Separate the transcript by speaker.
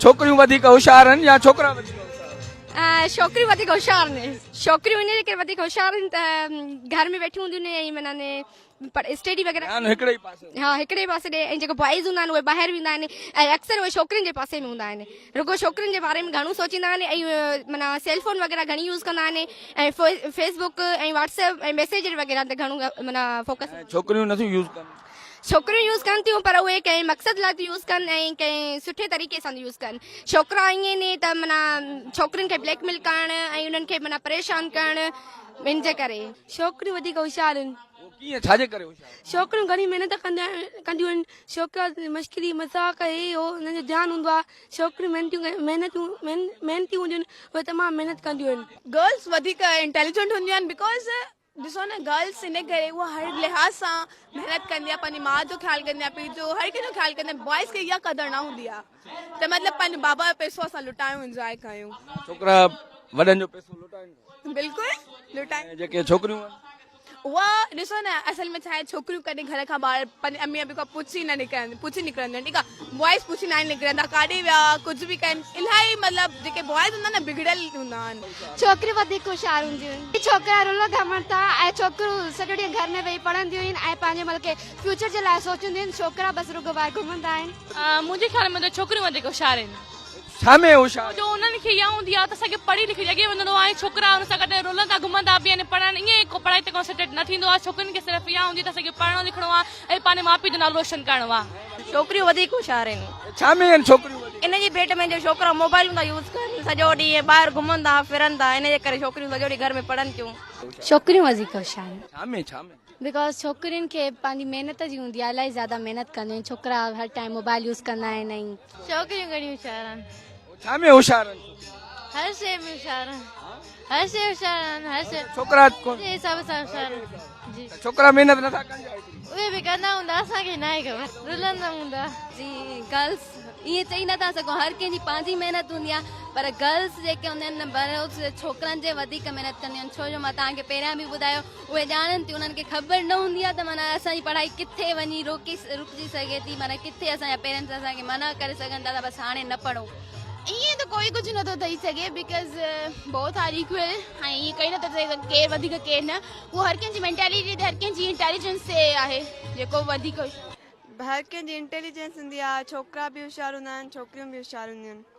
Speaker 1: ڇوڪريون وڌيڪ هوشيار آهن يا ڇوڪرا وڌيڪ هوشيار
Speaker 2: آهن؟ ڇوڪريون وڌيڪ هوشيار آهن. ڇوڪريون ان جي ڪري وڌيڪ هوشيار آهن ته گهر ۾ ويٺيون هونديون آهن ۽ معنيٰ ني اسٽڊي وغيره
Speaker 1: ڌيان هڪڙي ئي پاسي
Speaker 2: ها هڪڙي ئي پاسي ڏي ۽ جيڪو بوائز هوندا آهن اهي ٻاهر ويندا آهن ۽ اڪثر اهي ڇوڪرين جي پاسي ۾ هوندا آهن رڳو ڇوڪرين جي باري ۾ گهڻو سوچيندا آهن ۽ معنيٰ سيل فون وغيره گهڻي يوز ڪندا آهن ۽ facebook ۽ WhatsApp ۽ messenger وغيره تي گهڻو معنيٰ فوڪس
Speaker 1: ڇوڪريون نٿيون يوز ڪن.
Speaker 2: ڇوڪريون يوز ڪن ٿيون پر اهي ڪنهن مقصد لاء ٿيون يوز ڪن ۽ ڪنهن سٺي طريقي سان يوز ڪن ڇوڪرا ائين ني ته معنيٰ ڇوڪرين کي بليڪ ميل ڪرڻ ۽ انهن کي معنيٰ پريشان ڪرڻ ان جي ڪري.
Speaker 3: ڇوڪريون وڌيڪ هوشيار آهن.
Speaker 1: اهو ڪيئن ڇا جي ڪري هوشيار آهن؟
Speaker 3: ڇوڪريون گهڻي محنت ڪنديون آهن ڇوڪرا مشڪري مذاق هي هو انهن جو ڌيان هوندو آهي ڇوڪريون محنتيون محنتيون محنتي هونديون آهن اهي تمام محنت ڪنديون آهن.
Speaker 4: گرلس وڌيڪ انٽيليجنٽ هونديون آهن because ڏسو نه گرلس ان ڪري اها هر لحاظ سان محنت ڪندي آهي پنهنجي ماء جو خيال ڪندي آهي پيء جو هر ڪنهن جو خيال ڪندي آهي بوائز کي اها قدر نه هوندي آهي ته مطلب پنهنجي بابا جو پئسو اسان لٽايون انجواء ڪيون.
Speaker 1: ڇوڪرا وڏن جو پئسو لٽائين ٿا.
Speaker 4: بلڪل لٽائين.
Speaker 1: ۽ جيڪي ڇوڪريون آهن.
Speaker 4: اها ڏسو نه اصل ۾ ڇا آهي ڇوڪريون ڪڏهن گهر کان ٻاهر پنهنجي امي ابي کان پڇي نه نڪرن پڇي نڪرنديون آهن ٺيڪ آهي بوائز پڇي ناهن نڪرندا ڪاڏي ويا ڪجهه به ڪن الاهي مطلب جيڪي بوائز هوندا آهن نه بگڙيل هوندا آهن.
Speaker 5: ڇوڪريون وڌيڪ هوشيار هونديون آهن. ڇوڪرا رلو گهمن ٿا ۽ ڇوڪريون سڄو ڏينهن گهر ۾ ويهي پڙهنديون آهن ۽ پنهنجي مطلب کي فيوچر جي لاء سوچينديون آهن ڇوڪرا بس رڳو ٻاهر گهمندا آهن.
Speaker 6: منهنجي خيال ۾ ته ڇوڪريون وڌيڪ هوشيار آهن.
Speaker 1: ڇا ۾ هوشيار
Speaker 6: جو انهن کي اها هوندي آهي ته اسان کي پڙهي لکي اڳي وڃڻو آهي ڇوڪرا ان سان گڏ رلندا گهمندا به آهن پڙهڻ ائين ڪو پڙهائي تي ڪانسنٽريٽ نه ٿيندو آهي ڇوڪرين کي صرف اها هوندي ته اسان کي پڙهڻو لکڻو آهي ۽ پنهنجي ماء پيء جو نالو روشن ڪرڻو آهي.
Speaker 7: ڇوڪريون وڌيڪ هوشيار آهن.
Speaker 1: ڇا ۾ آهن ڇوڪريون وڌيڪ؟
Speaker 7: ان جي ڀيٽ ۾ جو ڇوڪرا موبائلون ٿا يوز ڪن سڄو ڏينهن ٻاهر گهمن ٿا ڦرن ٿا ان جي ڪري ڇوڪريون سڄو ڏينهن گهر ۾ پڙهن ٿيون.
Speaker 5: ڇوڪريون وڌيڪ هوشيار آهن.
Speaker 1: ڇا ۾ ڇا ۾؟
Speaker 5: Because ڇوڪرين کي پنهنجي محنت جي هوندي آهي الاهي زياده محنت ڪنديون آهن ڇوڪرا هر ٽائيم موبائل يوز ڪندا آهن ۽.
Speaker 8: ڇوڪريون گهڻيون هوشيار آهن.
Speaker 1: ڇا ۾ هوشيار آهن ڇوڪريون؟
Speaker 8: هر شيء ۾ هوشيار آهن. هر شيء هوشيار آهن هر شيء.
Speaker 1: ڇوڪرا ڪون؟
Speaker 8: جي حساب سان هوشيار آهن. جي.
Speaker 1: ڇوڪرا محنت نٿا ڪن ڇا ايتري؟
Speaker 8: اهي به ڪندا هوندا اسان کي ناهي خبر رلندا هوندا.
Speaker 9: جي گرلس ائين چئي نٿا سگهون هر ڪنهن جي پنهنجي محنت هوندي آهي پر گرلس جيڪي هوندا آهن نه ڇوڪرن جي وڌيڪ محنت ڪنديون آهن ڇو جو مان توهان کي پهريان به ٻڌايو اهي ڄاڻن ٿيون انهن کي خبر نه هوندي آهي ته معنيٰ اسان جي پڙهائي ڪٿي وڃي روڪي رڪجي سگهي ٿي معنيٰ ڪٿي اسان جا پيرنٽس اسان کي منع ڪري سگهن ٿا ته بس هاڻي نه پڙهو.
Speaker 4: ائين ته ڪوئي ڪجهه نٿو ٿئي سگهي because both R equal ۽ ائين ڪئي نٿو ٿئي سگهي ڪير وڌيڪ ڪير نه اهو هر ڪنهن جي مينٽيلٽي تي هر ڪنهن جي انٽيليجنس تي آهي جيڪو وڌيڪ
Speaker 10: هر ڪنهن جي انٽيليجنس هوندي آهي ڇوڪرا به هوشيار هوندا آهن ڇوڪريون به هوشيار هونديون آهن.